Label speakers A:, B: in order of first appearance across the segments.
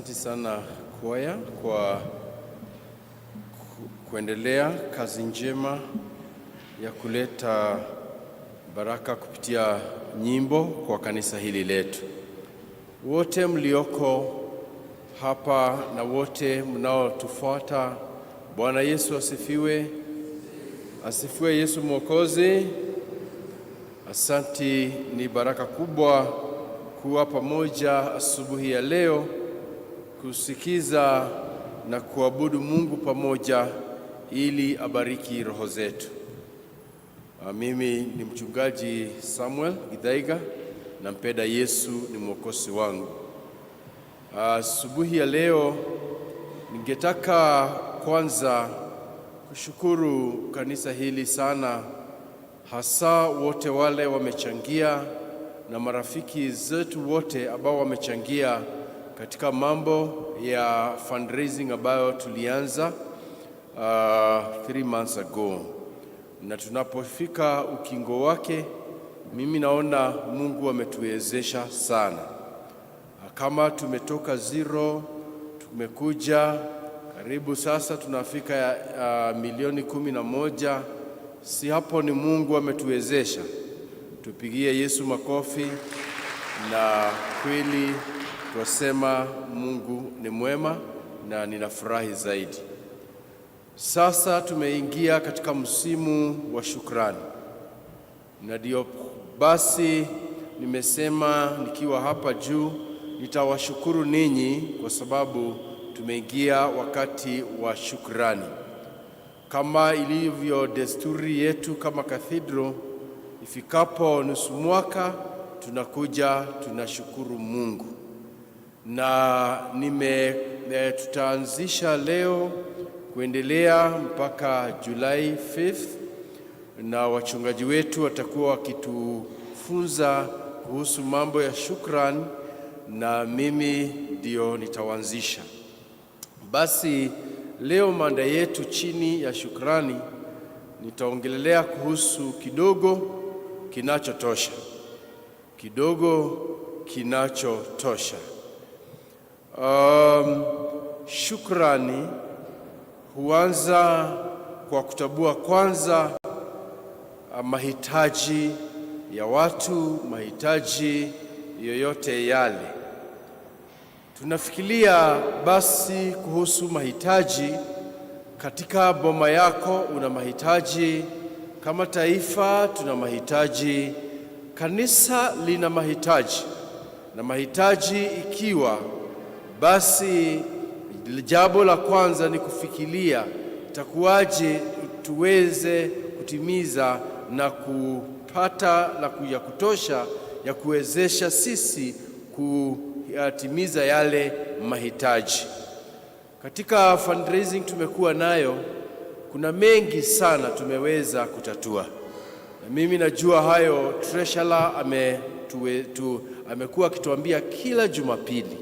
A: Asante sana kwaya kwa kuendelea kazi njema ya kuleta baraka kupitia nyimbo kwa kanisa hili letu. Wote mlioko hapa na wote mnaotufuata, Bwana Yesu asifiwe. Asifiwe Yesu Mwokozi. Asanti, ni baraka kubwa kuwa pamoja asubuhi ya leo kusikiza na kuabudu Mungu pamoja ili abariki roho zetu. Mimi ni mchungaji Samuel Githaiga, nampenda Yesu ni mwokozi wangu. Asubuhi ya leo ningetaka kwanza kushukuru kanisa hili sana, hasa wote wale wamechangia na marafiki zetu wote ambao wamechangia katika mambo ya fundraising ambayo tulianza 3 months ago, na tunapofika ukingo wake, mimi naona Mungu ametuwezesha sana. Kama tumetoka zero, tumekuja karibu sasa tunafika milioni 11. Si hapo ni Mungu ametuwezesha? Tupigie Yesu makofi, na kweli twasema Mungu ni mwema na ninafurahi zaidi. Sasa tumeingia katika msimu wa shukrani, na ndio basi nimesema nikiwa hapa juu nitawashukuru ninyi kwa sababu tumeingia wakati wa shukrani. Kama ilivyo desturi yetu kama cathedral, ifikapo nusu mwaka tunakuja tunashukuru Mungu, na tutaanzisha leo kuendelea mpaka July 5th, na wachungaji wetu watakuwa wakitufunza kuhusu mambo ya shukran, na mimi ndio nitawanzisha. Basi leo mada yetu chini ya shukrani, nitaongelelea kuhusu kidogo kinachotosha, kidogo kinachotosha. Shukrani huanza kwa kutambua kwanza mahitaji ya watu, mahitaji yoyote yale. Tunafikiria basi kuhusu mahitaji katika boma yako, una mahitaji kama taifa tuna mahitaji, kanisa lina mahitaji, na mahitaji ikiwa basi, jambo la kwanza ni kufikiria itakuwaje tuweze kutimiza na kupata la ya kutosha ya kuwezesha sisi kuyatimiza yale mahitaji. Katika fundraising tumekuwa nayo, kuna mengi sana tumeweza kutatua, na mimi najua hayo treasurer amekuwa akituambia kila Jumapili.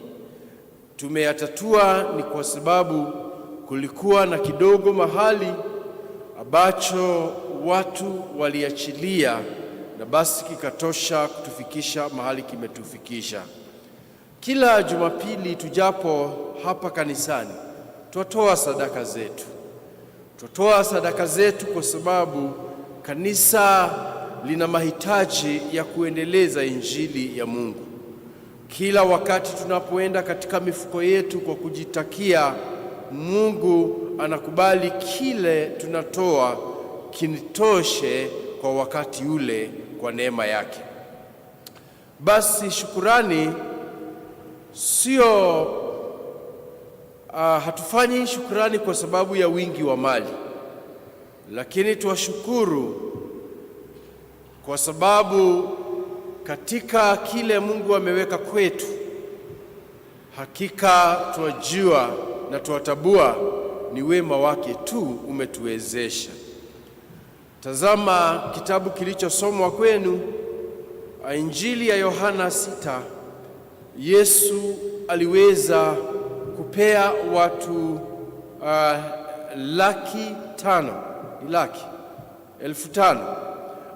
A: Tumeyatatua ni kwa sababu kulikuwa na kidogo mahali ambacho watu waliachilia na basi kikatosha kutufikisha mahali kimetufikisha. Kila Jumapili tujapo hapa kanisani, twatoa sadaka zetu, twatoa sadaka zetu kwa sababu kanisa lina mahitaji ya kuendeleza Injili ya Mungu. Kila wakati tunapoenda katika mifuko yetu kwa kujitakia, Mungu anakubali kile tunatoa kinitoshe kwa wakati ule kwa neema yake. Basi shukurani sio hatufanyi shukurani kwa sababu ya wingi wa mali, lakini tuwashukuru kwa sababu katika kile Mungu ameweka kwetu, hakika twajua na twatambua ni wema wake tu umetuwezesha. Tazama kitabu kilichosomwa kwenu, Injili ya Yohana 6. Yesu aliweza kupea watu 500,000, ni 500,000,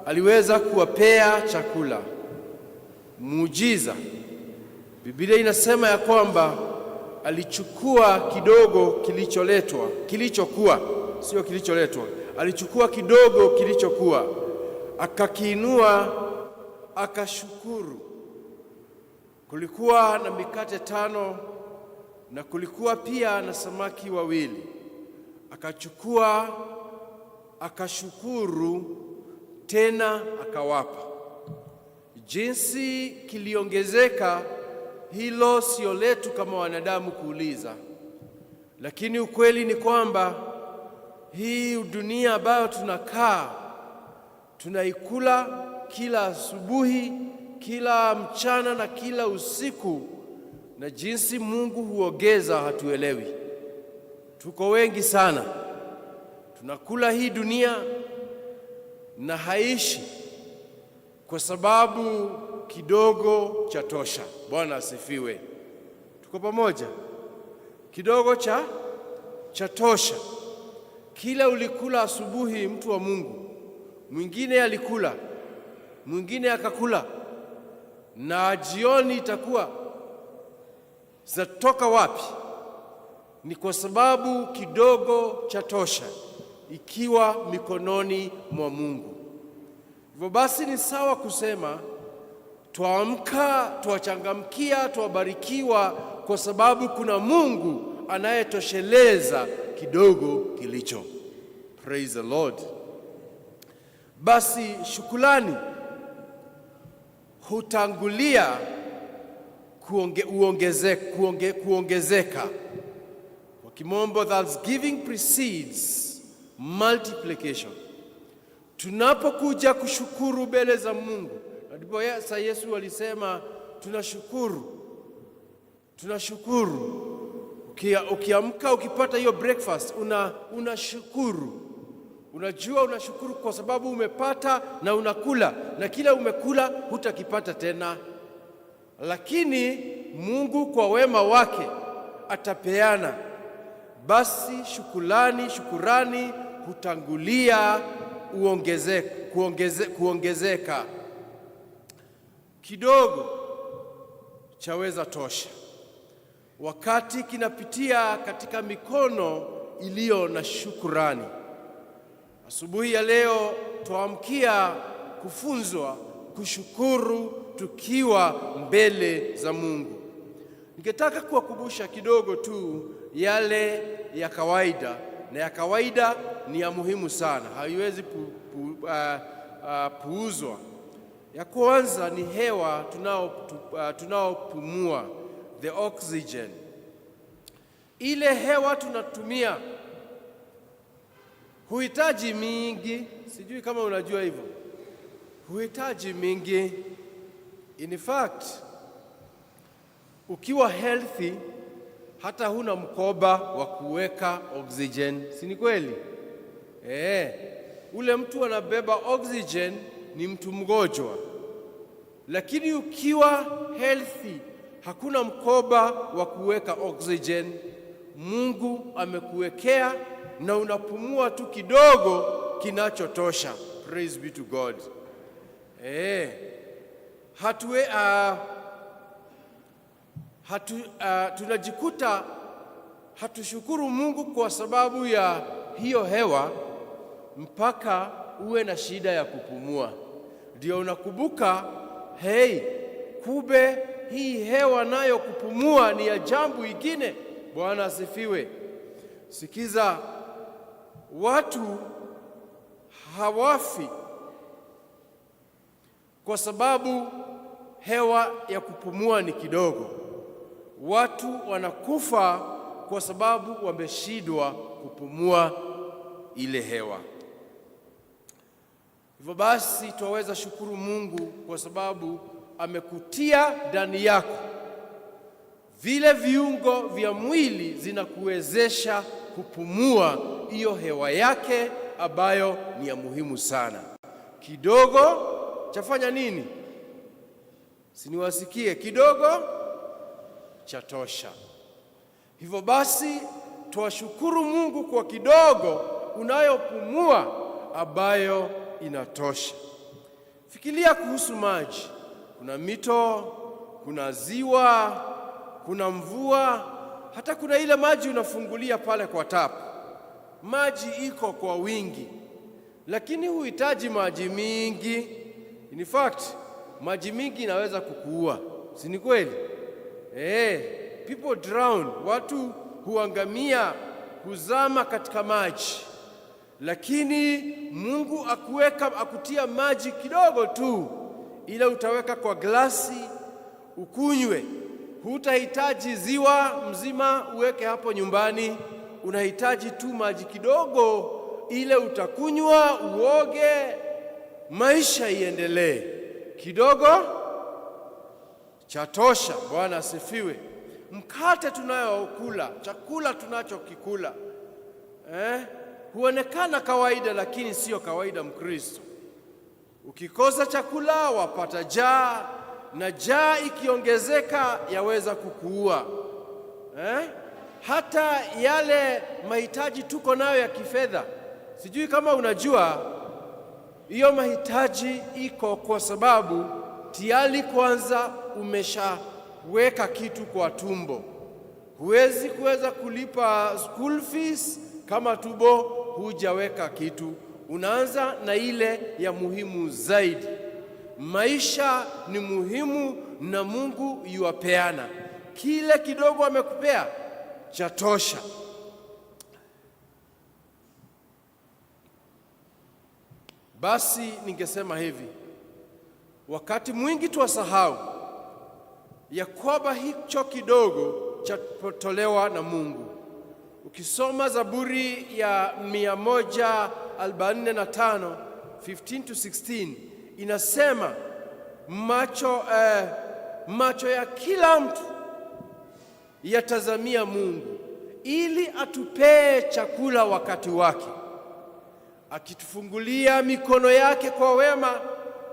A: aliweza kuwapea chakula, muujiza. Biblia inasema ya kwamba Alichukua kidogo kilicholetwa, kilichokuwa, sio kilicholetwa, alichukua kidogo kilichokuwa, akakiinua, akashukuru. Kulikuwa na mikate 5 na kulikuwa pia na samaki 2. Akachukua, akashukuru tena akawapa. Jinsi kiliongezeka, hilo sio letu kama wanadamu kuuliza, lakini ukweli ni kwamba hii dunia ambayo tunakaa, tunaikula kila asubuhi, kila mchana na kila usiku, na jinsi Mungu huongeza hatuelewi. Tuko wengi sana, tunakula hii dunia na haishi, kwa sababu kidogo cha tosha. Bwana asifiwe. Tuko pamoja? Kidogo cha tosha. Kila ulikula asubuhi, mtu wa Mungu, mwingine alikula, mwingine akakula, na jioni itakuwa zatoka wapi? Ni kwa sababu kidogo cha tosha ikiwa mikononi mwa Mungu. Hivyo basi ni sawa kusema twaamka, twachangamkia, twabarikiwa kwa sababu kuna Mungu anayetosheleza kidogo kilicho. Praise the Lord. Basi shukrani hutangulia kuongezeka. Kwa kimombo, thanksgiving precedes multiplication. Tunapokuja kushukuru mbele za Mungu, na ndipo sasa Yesu alisema tunashukuru, tunashukuru. Ukiamka ukipata hiyo breakfast unashukuru. Unajua unashukuru kwa sababu umepata na unakula, na kila umekula hutakipata tena, lakini Mungu kwa wema wake atapeana. Basi shukurani hutangulia kuongezeka. Kidogo chaweza tosha wakati kinapitia katika mikono iliyo na shukurani. Asubuhi ya leo twaamkia kufunzwa kushukuru tukiwa mbele za Mungu. Ningetaka kuwakumbusha kidogo tu yale ya kawaida, na ya kawaida ni ya muhimu sana, haiwezi puuzwa. Ya kwanza ni hewa tunaopumua, the oxygen. Ile hewa tunatumia huhitaji mingi, sijui kama unajua hivyo, huhitaji mingi. In fact, ukiwa healthy hata huna mkoba wa kuweka oxygen, si ni kweli? Ule mtu anabeba oxygen ni mtu mgonjwa, lakini ukiwa healthy hakuna mkoba wa kuweka oxygen. Mungu amekuwekea na unapumua tu kidogo kinachotosha. Praise be to God. Tunajikuta hatushukuru Mungu kwa sababu ya hiyo hewa mpaka uwe na shida ya kupumua, ndio unakumbuka, hey, kumbe hii hewa nayo kupumua ni ya jambo ingine. Bwana asifiwe. Sikiza, watu hawafi kwa sababu hewa ya kupumua ni kidogo. Watu wanakufa kwa sababu wameshindwa kupumua ile hewa. Hivyo basi twaweza shukuru Mungu kwa sababu amekutia ndani yako vile viungo vya mwili zinakuwezesha kupumua hiyo hewa yake ambayo ni ya muhimu sana. Kidogo chafanya nini? Siniwasikie, kidogo chatosha. Hivyo basi twashukuru Mungu kwa kidogo unayopumua ambayo inatosha. Fikiria kuhusu maji. Kuna mito, kuna ziwa, kuna mvua. Hata kuna ile maji unafungulia pale kwa tap, maji iko kwa wingi, lakini huhitaji maji mingi. In fact, maji mingi inaweza kukuua, si ni kweli? People drown, watu huangamia, huzama katika maji, lakini Mungu akuweka akutia maji kidogo tu, ile utaweka kwa glasi ukunywe. Hutahitaji ziwa mzima uweke hapo nyumbani, unahitaji tu maji kidogo, ile utakunywa, uoge, maisha iendelee. Kidogo chatosha. Bwana asifiwe. Mkate tunayokula, chakula tunachokikula huonekana kawaida, lakini sio kawaida. Mkristo, ukikosa chakula wapata njaa, na njaa ikiongezeka yaweza kukuua eh? Hata yale mahitaji tuko nayo ya kifedha, sijui kama unajua hiyo mahitaji iko kwa sababu tayari kwanza umeshaweka kitu kwa tumbo. Huwezi kuweza kulipa school fees kama tumbo hujaweka kitu. Unaanza na ile ya muhimu zaidi. Maisha ni muhimu na Mungu yuapeana. Kile kidogo amekupea chatosha. Basi ningesema hivi, wakati mwingi twasahau ya kwamba hicho kidogo chatolewa na Mungu. Ukisoma Zaburi ya 145 15 to 16 inasema macho ya kila mtu yatazamia Mungu ili atupee chakula wakati wake. Akitufungulia mikono yake kwa wema,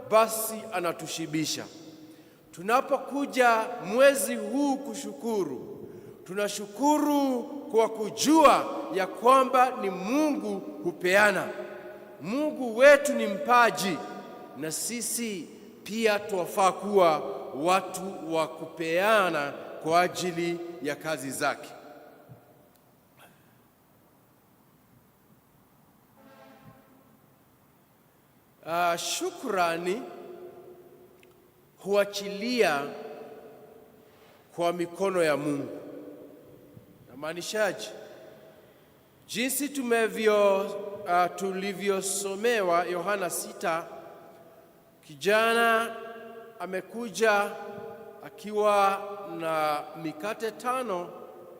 A: basi anatushibisha. Tunapokuja mwezi huu kushukuru, tunashukuru kwa kujua ya kwamba ni Mungu hupeana. Mungu wetu ni mpaji, na sisi pia twafaa kuwa watu wa kupeana kwa ajili ya kazi zake. Shukrani huachilia kwa mikono ya Mungu. Namaanishaje? Jinsi tulivyosomewa Yohana 6, kijana amekuja akiwa na mikate 5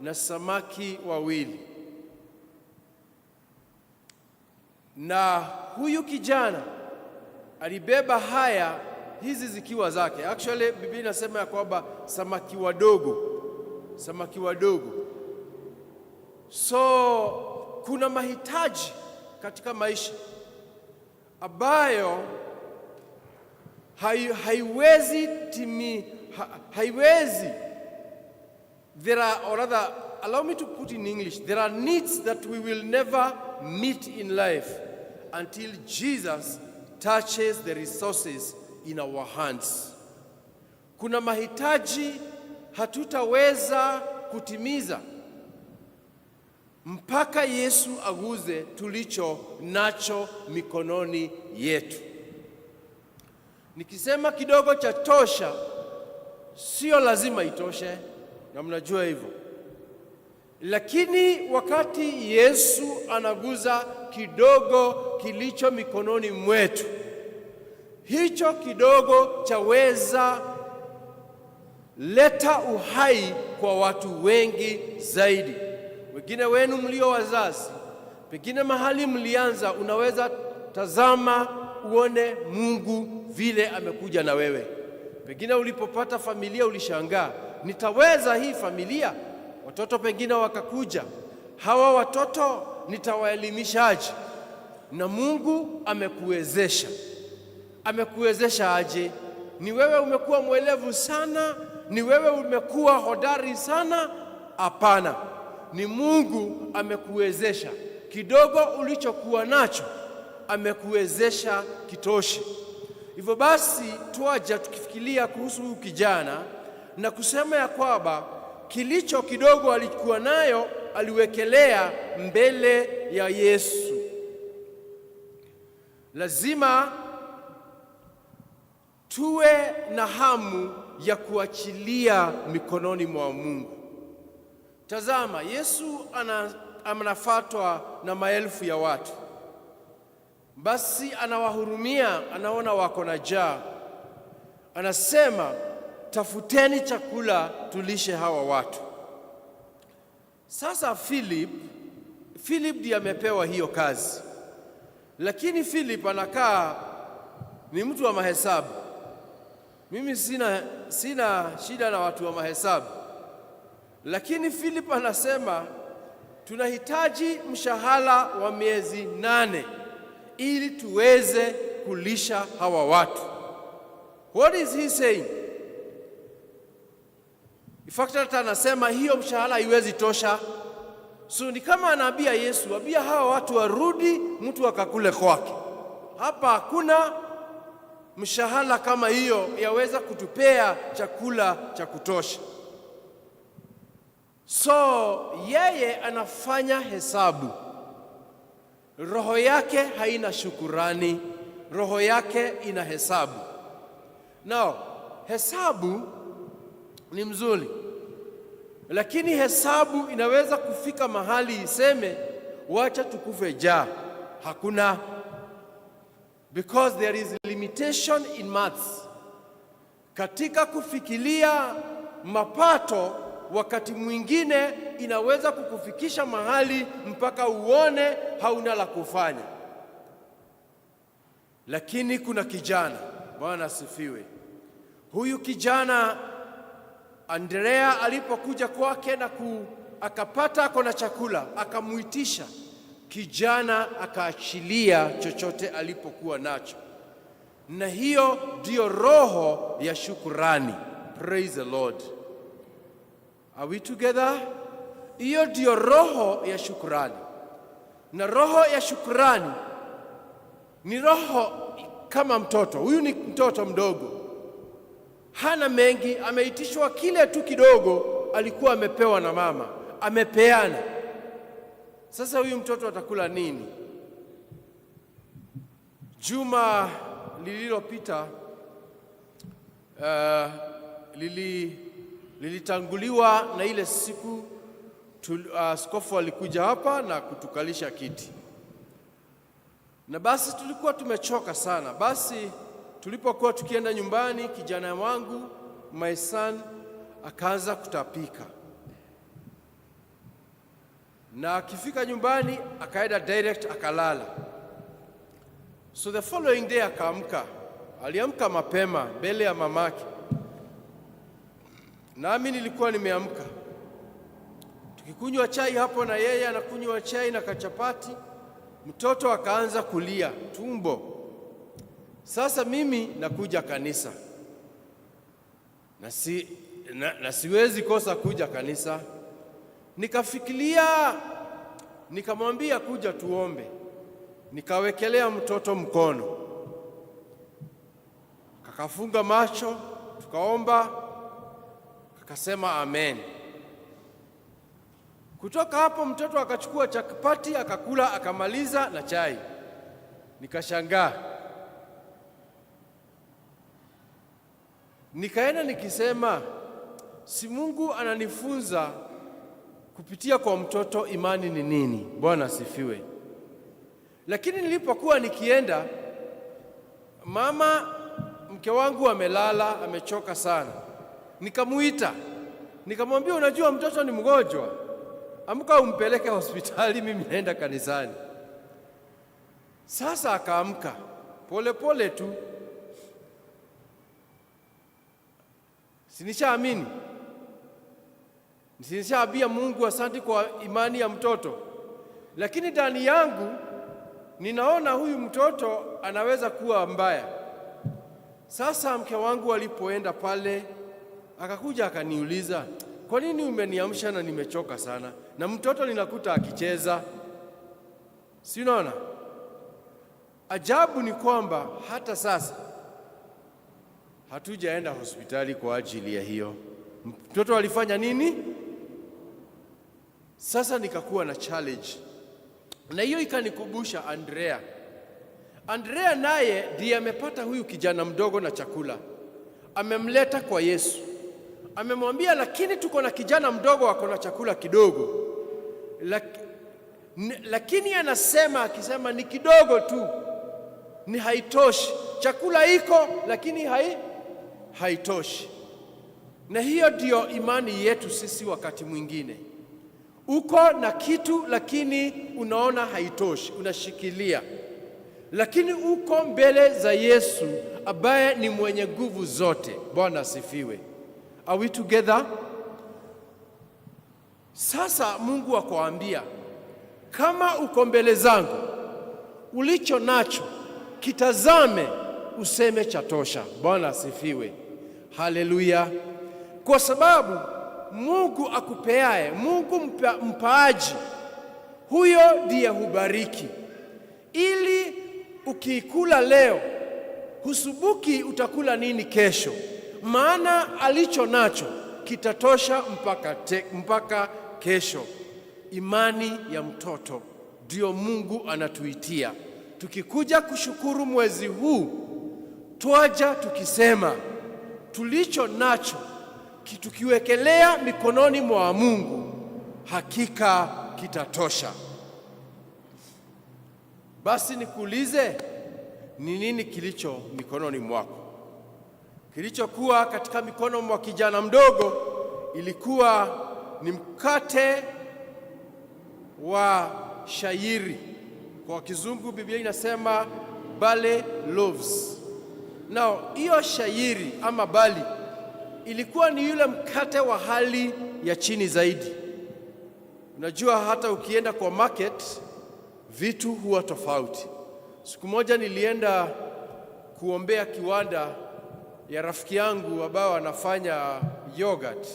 A: na samaki 2. Na huyu kijana alibeba haya, hizi zikiwa zake. Actually Biblia inasema ya kwamba samaki wadogo, samaki wadogo. So kuna mahitaji katika maisha ambayo haiwezi timi, haiwezi there are, or rather, allow me to put in English, there are needs that we will never meet in life until Jesus touches the resources in our hands. Kuna mahitaji hatutaweza kutimiza mpaka Yesu aguze tulicho nacho mikononi yetu. Nikisema kidogo cha tosha, sio lazima itoshe, na mnajua hivyo. Lakini wakati Yesu anaguza kidogo kilicho mikononi mwetu, hicho kidogo chaweza leta uhai kwa watu wengi zaidi. Wengine wenu mlio wazazi, pengine mahali mlianza, unaweza tazama uone Mungu vile amekuja na wewe. Pengine ulipopata familia ulishangaa, nitaweza hii familia? Watoto pengine wakakuja, hawa watoto nitawaelimishaje? Na Mungu amekuwezesha. Amekuwezesha aje? Ni wewe umekuwa mwelevu sana? Ni wewe umekuwa hodari sana? Hapana, ni Mungu amekuwezesha. Kidogo ulichokuwa nacho amekuwezesha kitoshe. Hivyo basi twaja tukifikiria kuhusu huyu kijana na kusema ya kwamba kilicho kidogo alikuwa nayo aliwekelea mbele ya Yesu. Lazima tuwe na hamu ya kuachilia mikononi mwa Mungu. Tazama, Yesu anafuatwa na maelfu ya watu, basi anawahurumia, anaona wako na njaa, anasema, "Tafuteni chakula tulishe hawa watu." Sasa Philip ndiye amepewa hiyo kazi, lakini Philip anakaa ni mtu wa mahesabu. Mimi sina shida na watu wa mahesabu, lakini Philip anasema tunahitaji mshahara wa miezi 8 ili tuweze kulisha hawa watu. What is he saying? In fact, hata anasema hiyo mshahara haiwezi tosha. So ni kama anaambia Yesu, ambia hawa watu warudi, mtu akakule kwake. Hapa hakuna mshahara kama hiyo yaweza kutupea chakula cha kutosha. So yeye anafanya hesabu, roho yake haina shukurani, roho yake ina hesabu. Now, hesabu ni mzuri, lakini hesabu inaweza kufika mahali iseme, "Wacha tukufe njaa." Hakuna, because there is limitation in maths. Katika kufikiria mapato, wakati mwingine inaweza kukufikisha mahali mpaka uone hauna la kufanya. Lakini kuna kijana, Bwana asifiwe. Huyu kijana Andrea alipokuja kwake na akapata ako na chakula, akamuitisha, kijana akaachilia chochote alipokuwa nacho, na hiyo ndiyo roho ya shukurani. Praise the Lord. Are we together? Hiyo ndiyo roho ya shukurani, na roho ya shukurani ni roho kama mtoto. Huyu ni mtoto mdogo, hana mengi, ameitishwa kile tu kidogo alikuwa amepewa na mama, amepeana. Sasa huyu mtoto atakula nini? Juma lililopita lilitanguliwa na ile siku askofu alikuja hapa na kutukalisha kiti, na basi tulikuwa tumechoka sana. Basi tulipokuwa tukienda nyumbani, kijana wangu, my son, akaanza kutapika, na akifika nyumbani akaenda direct akalala. So the following day akaamka, aliamka mapema mbele ya mamake, nami nilikuwa nimeamka, tukikunywa chai hapo, na yeye anakunywa chai na kachapati. Mtoto akaanza kulia tumbo. Sasa mimi nakuja kanisa na siwezi kosa kuja kanisa. Nikafikiria, nikamwambia, "Kuja tuombe." Nikawekelea mtoto mkono, kakafunga macho, tukaomba, akasema amen. Kutoka hapo mtoto akachukua chapati akakula akamaliza na chai. Nikashangaa, nikaenda nikisema, si Mungu ananifunza kupitia kwa mtoto imani ni nini? Bwana asifiwe. Lakini nilipokuwa nikienda, mama mke wangu amelala, amechoka sana. Nikamuita, nikamwambia, "Unajua mtoto ni mgonjwa, amka umpeleke hospitali, mimi naenda kanisani." Sasa akaamka polepole tu, si nishaamini, nishaambia Mungu asante kwa imani ya mtoto, lakini ndani yangu ninaona huyu mtoto anaweza kuwa mbaya. Sasa mke wangu alipoenda pale, akakuja akaniuliza, "Kwa nini umeniamsha na nimechoka sana na mtoto ninakuta akicheza?" Si unaona? Ajabu ni kwamba hata sasa hatujaenda hospitali kwa ajili ya hiyo. Mtoto alifanya nini? Sasa nikakuwa na challenge, na hiyo ikanikumbusha Andrea. Andrea naye ndiye amepata huyu kijana mdogo na chakula, amemleta kwa Yesu, amemwambia, lakini tuko na kijana mdogo ako na chakula kidogo. Lakini anasema, akisema ni kidogo tu, ni haitoshi. Chakula iko lakini haitoshi. Na hiyo ndio imani yetu sisi. Wakati mwingine uko na kitu lakini unaona haitoshi, unashikilia, lakini uko mbele za Yesu ambaye ni mwenye nguvu zote. Bwana asifiwe. Are we together? Sasa Mungu akwambia, kama uko mbele zangu, ulicho nacho kitazame, useme chatosha. Bwana asifiwe. Haleluya! Kwa sababu Mungu akupeaye, Mungu mpaaji, huyo ndiye hubariki, ili ukiikula leo husumbuki utakula nini kesho, maana alicho nacho kitatosha mpaka kesho. Imani ya mtoto ndio Mungu anatuitia. Tukikuja kushukuru mwezi huu, twaja tukisema tulicho nacho tukiwekelea mikononi mwa Mungu, hakika kitatosha. Basi nikuulize, ni nini kilicho mikononi mwako? Kilichokuwa katika mikono mwa kijana mdogo ilikuwa ni mkate wa shayiri. Kwa Kizungu Biblia inasema barley loaves. Now, hiyo shayiri ama barley ilikuwa ni yule mkate wa hali ya chini zaidi. Unajua hata ukienda kwa market vitu huwa tofauti. Siku moja nilienda kuombea kiwanda ya rafiki yangu ambao anafanya yogurt.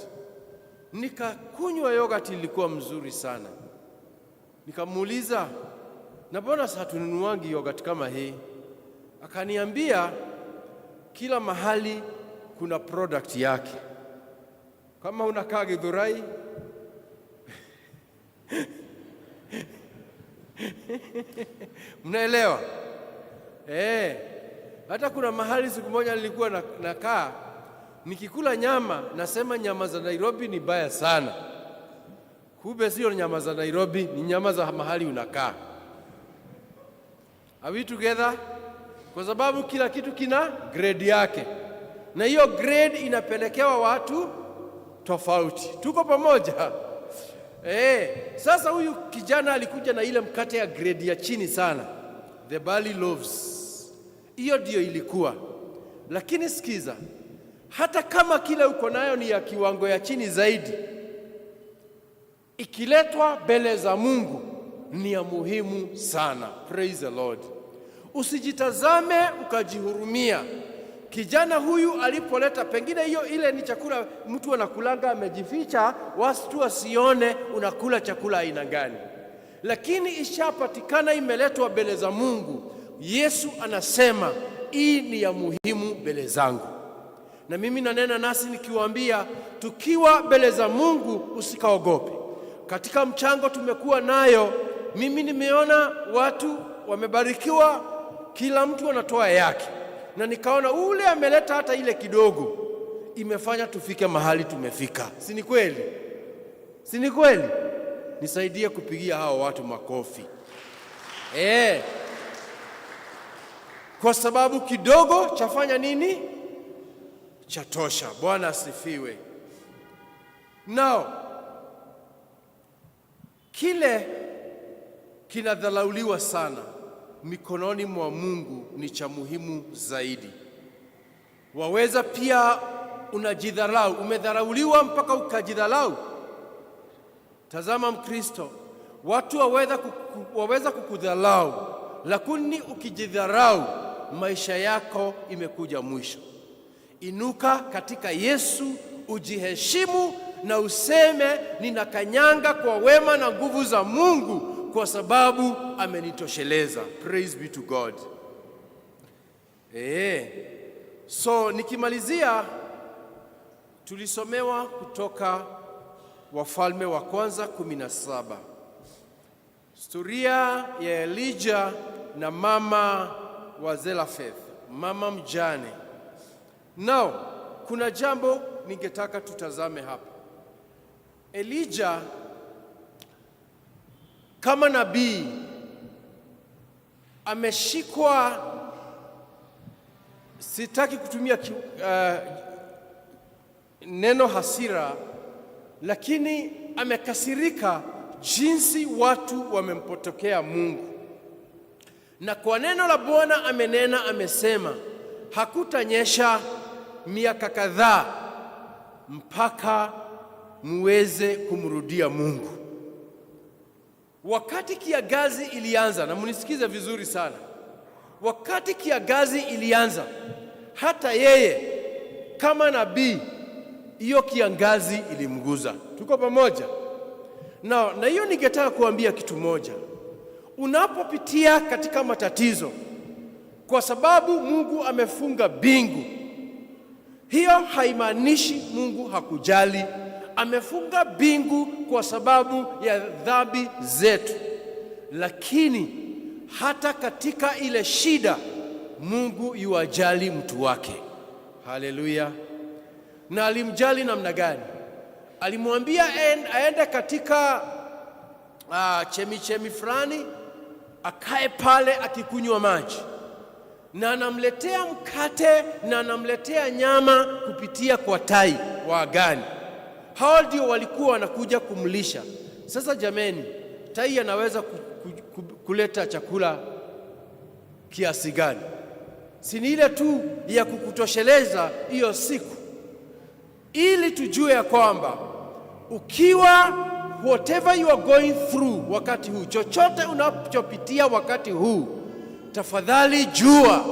A: Nikakunywa yogurt, ilikuwa mzuri sana. Nikamuuliza, na mbona hatununuangi yogurt kama hii? Akaniambia kila mahali kuna product yake. Kama unakaa Githurai mnaelewa? Hata kuna mahali siku moja nilikuwa nakaa nikikula nyama, nasema nyama za Nairobi ni baya sana. Kumbe sio nyama za Nairobi, ni nyama za mahali unakaa. Are we together? Kwa sababu kila kitu kina grade yake, na hiyo grade inapelekewa watu tofauti. Tuko pamoja? Sasa huyu kijana alikuja na ile mkate ya grade ya chini sana, the barley loaves. Hiyo ndio ilikuwa. Lakini sikiza, hata kama kile uko nayo ni ya kiwango ya chini zaidi, ikiletwa mbele za Mungu ni ya muhimu sana. Praise the Lord. Usijitazame ukajihurumia. Kijana huyu alipoleta, pengine hiyo ile ni chakula mtu anakulanga amejificha, watu wasione unakula chakula aina gani, lakini ishapatikana, imeletwa mbele za Mungu. Yesu anasema hii ni ya muhimu mbele zangu. Na mimi nanena nasi nikiwaambia, tukiwa mbele za Mungu usikaogope. Katika mchango tumekuwa nayo, mimi nimeona watu wamebarikiwa, kila mtu anatoa yake, na nikaona ule ameleta hata ile kidogo, imefanya tufike mahali tumefika. Si ni kweli? Si ni kweli? Nisaidie kupigia hao watu makofi. Kwa sababu kidogo chafanya nini? Chatosha. Bwana asifiwe. Now, kile kinadharauliwa sana mikononi mwa Mungu ni cha muhimu zaidi. Waweza pia unajidharau, umedharauliwa mpaka ukajidharau. Tazama Mkristo, watu waweza kukudharau, lakini ukijidharau maisha yako imekuja mwisho. Inuka katika Yesu, ujiheshimu na useme ninakanyanga kwa wema na nguvu za Mungu kwa sababu amenitosheleza. Praise be to God. So nikimalizia, tulisomewa kutoka Wafalme wa Kwanza 17. Historia ya Elijah na mama wa Zarephath, mama mjane. Now, kuna jambo ningetaka tutazame hapa. Elijah kama nabii ameshikwa, sitaki kutumia neno hasira, lakini amekasirika jinsi watu wamempotokea Mungu, na kwa neno la Bwana amenena, amesema hakutanyesha miaka kadhaa mpaka muweze kumrudia Mungu. Wakati kiangazi ilianza, na mnisikize vizuri sana, wakati kiangazi ilianza, hata yeye kama nabii, hiyo kiangazi ilimguza. Tuko pamoja? Na hiyo ningetaka kuambia kitu moja. Unapopitia katika matatizo, kwa sababu Mungu amefunga mbingu, hiyo haimaanishi Mungu hakujali. Amefunga mbingu kwa sababu ya dhambi zetu, lakini hata katika ile shida Mungu yuwajali mtu wake. Haleluya! Na alimjali namna gani? Alimwambia aende katika chemichemi fulani akae pale akikunywa maji, na anamletea mkate na anamletea nyama kupitia kwa tai wa angani. Hao ndio walikuwa wanakuja kumlisha. Sasa jameni, tai anaweza kuleta chakula kiasi gani? Si ni ile tu ya kukutosheleza hiyo siku, ili tujue ya kwamba ukiwa, whatever you are going through wakati huu, chochote unachopitia wakati huu, tafadhali jua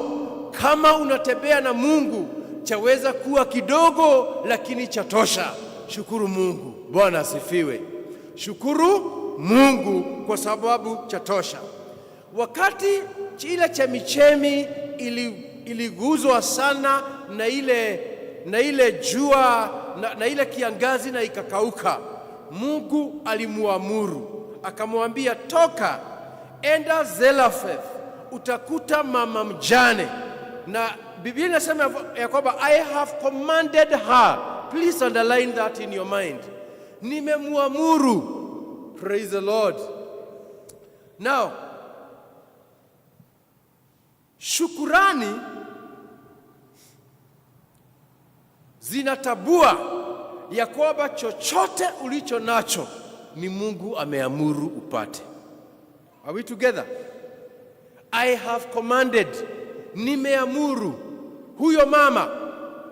A: kama unatembea na Mungu, chaweza kuwa kidogo lakini chatosha. Shukuru Mungu. Bwana asifiwe. Shukuru Mungu kwa sababu chatosha. Wakati ile chemichemi iliguzwa sana na ile jua na ile kiangazi na ikakauka, Mungu alimuamuru akamwambia, toka enda Zarephath, utakuta mama mjane. Na Biblia inasema ya kwamba "I have commanded her." Please underline that in your mind. Nimemuamuru. Praise the Lord. Now, shukurani zinatambua ya kwamba chochote ulicho nacho ni Mungu ameamuru upate. Are we together? "I have commanded," nimeamuru huyo mama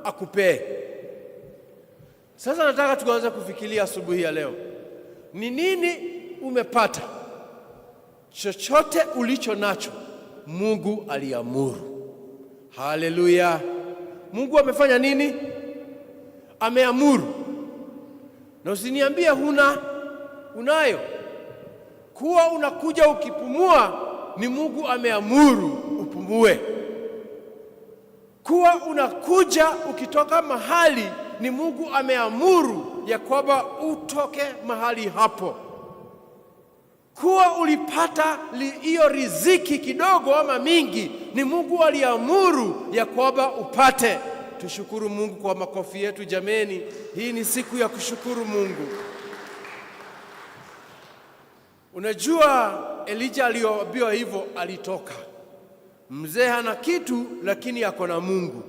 A: akupee. Sasa nataka tuanze kufikiria asubuhi ya leo, ni nini umepata? Chochote ulicho nacho Mungu aliamuru. Haleluya! Mungu amefanya nini? Ameamuru. Na usiniambie huna, unayo. Kuwa unakuja ukipumua ni Mungu ameamuru upumue. Kuwa unakuja ukitoka mahali ni Mungu ameamuru ya kwamba utoke mahali hapo. Kuwa ulipata hiyo riziki kidogo ama mingi ni Mungu aliamuru ya kwamba upate. Tushukuru Mungu kwa makofi yetu jameni. Hii ni siku ya kushukuru Mungu. Unajua Elijah aliyoambiwa hivyo alitoka. Mzee hana kitu lakini ako na Mungu.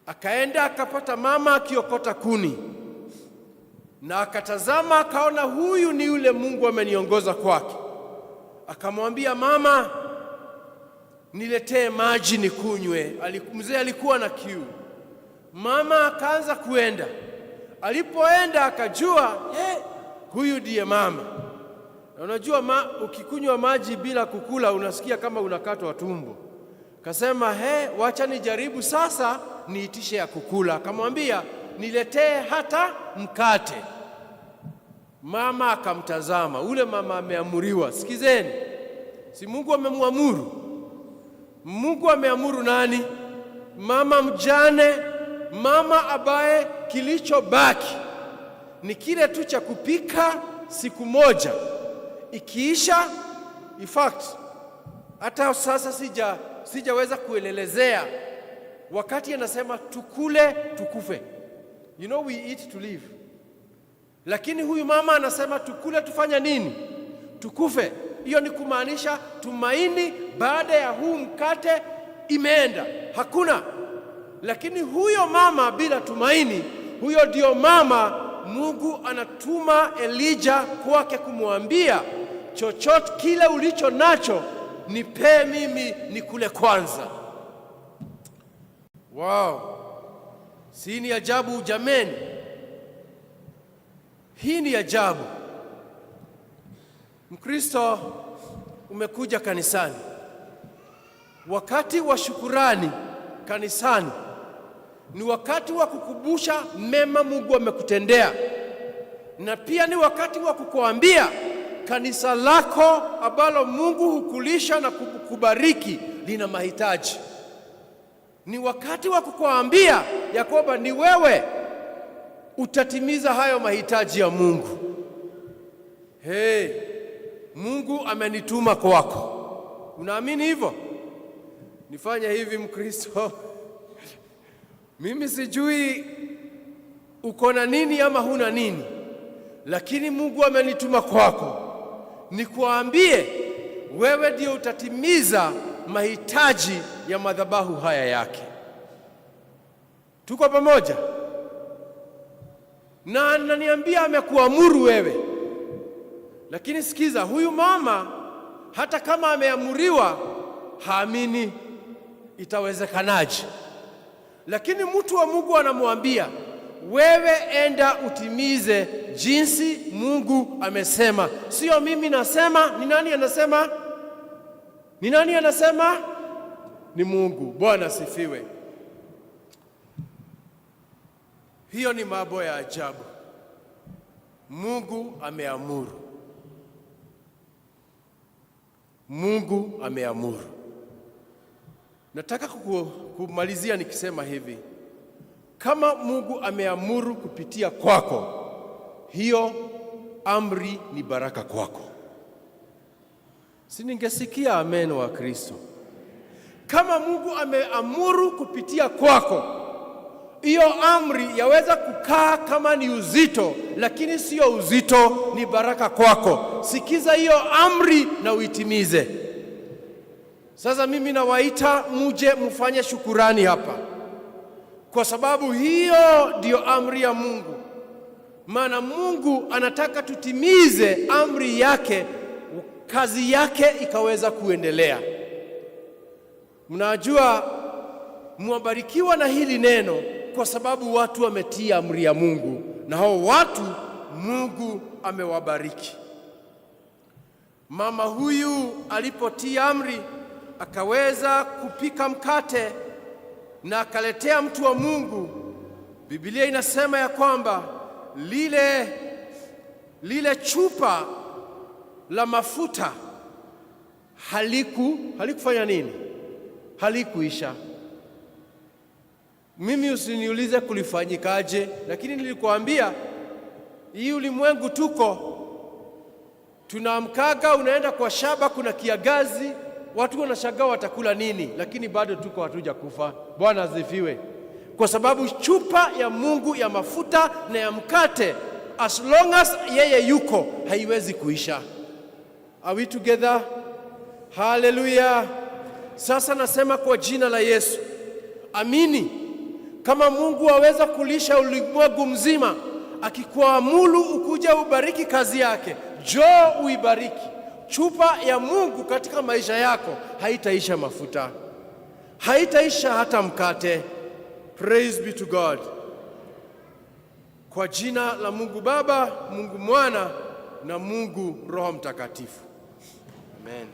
A: Akaenda akapata mama akiokota kuni, na akatazama akaona huyu ni yule Mungu ameniongoza kwake. Akamwambia mama, niletee maji nikunywe. Mzee alikuwa na kiu. Mama akaanza kuenda. Alipoenda akajua, hey, huyu ndiye mama. Na unajua ukikunywa maji bila kukula unasikia kama unakatwa tumbo. Kasema, he, wacha nijaribu sasa niitishe ya kukula. Akamwambia, niletee hata mkate. Mama akamtazama, ule mama ameamuriwa. Sikizeni, si Mungu amemwamuru? Mungu ameamuru nani? Mama mjane, mama ambaye kilichobaki Ni kile tu cha kupika siku moja, ikiisha. In fact, hata sasa sijaweza kuelezea wakati anasema tukule tukufe. You know we eat to live. Lakini huyu mama anasema tukule tufanya nini? Tukufe. Hiyo ni kumaanisha tumaini baada ya huu mkate imeenda, hakuna. Lakini huyo mama bila tumaini, huyo ndio mama Mungu anatuma Elijah kwake kumwambia, chochote kile ulicho nacho nipee mimi nikule kwanza. Wow, si ni ajabu jameni? Hii ni ajabu. Mkristo, umekuja kanisani, wakati wa shukurani kanisani ni wakati wa kukumbusha mema Mungu amekutendea, na pia ni wakati wa kukuambia kanisa lako ambalo Mungu hukulisha na kukubariki lina mahitaji. Ni wakati wa kukuambia ya kwamba ni wewe utatimiza hayo mahitaji ya Mungu. Hey, Mungu amenituma kwako. Unaamini hivyo? Nifanye hivi Mkristo. Mimi sijui uko na nini ama huna nini, lakini Mungu amenituma kwako nikuambie wewe ndio utatimiza mahitaji ya madhabahu haya yake. Tuko pamoja? Na ananiambia amekuamuru wewe, lakini sikiza, huyu mama hata kama ameamuriwa haamini, itawezekanaje? Lakini mtu wa Mungu anamwambia wewe, enda utimize jinsi Mungu amesema. Sio mimi nasema. Ni nani anasema? Ni nani anasema? Ni Mungu. Bwana asifiwe. Hiyo ni mambo ya ajabu. Mungu ameamuru. Mungu ameamuru. Nataka kumalizia nikisema hivi, kama Mungu ameamuru kupitia kwako, hiyo amri ni baraka kwako. Si ningesikia amen wa Kristo? Kama Mungu ameamuru kupitia kwako, hiyo amri yaweza kukaa kama ni uzito, lakini sio uzito, ni baraka kwako. Sikiza hiyo amri na uitimize. Sasa mimi nawaita muje mfanye shukurani hapa, kwa sababu hiyo ndiyo amri ya Mungu. Maana Mungu anataka tutimize amri yake, kazi yake ikaweza kuendelea. Mnajua mwabarikiwa na hili neno kwa sababu watu wametii amri ya Mungu, na hao watu Mungu amewabariki. Mama huyu alipotii amri akaweza kupika mkate na akaletea mtu wa Mungu. Biblia inasema ya kwamba lile chupa la mafuta halikufanya nini? Halikuisha. Mimi usiniulize kulifanyikaje, lakini nilikuambia hii ulimwengu tuko tunaamkaga, unaenda kwa shamba, kuna kiangazi, watu wanashangaa watakula nini, lakini bado tuko hatuja kufa. Bwana asifiwe. Kwa sababu chupa ya Mungu ya mafuta na ya mkate, as long as yeye yuko, haiwezi kuisha. Are we together? Haleluya! Sasa nasema kwa jina la Yesu, amini kama Mungu aweza kulisha ulimwengu mzima, akikuamuru ukuja ubariki kazi yake, njoo uibariki. Chupa ya Mungu katika maisha yako haitaisha mafuta, haitaisha hata mkate. Praise be to God. Kwa jina la Mungu Baba, Mungu Mwana na Mungu Roho Mtakatifu. Amen.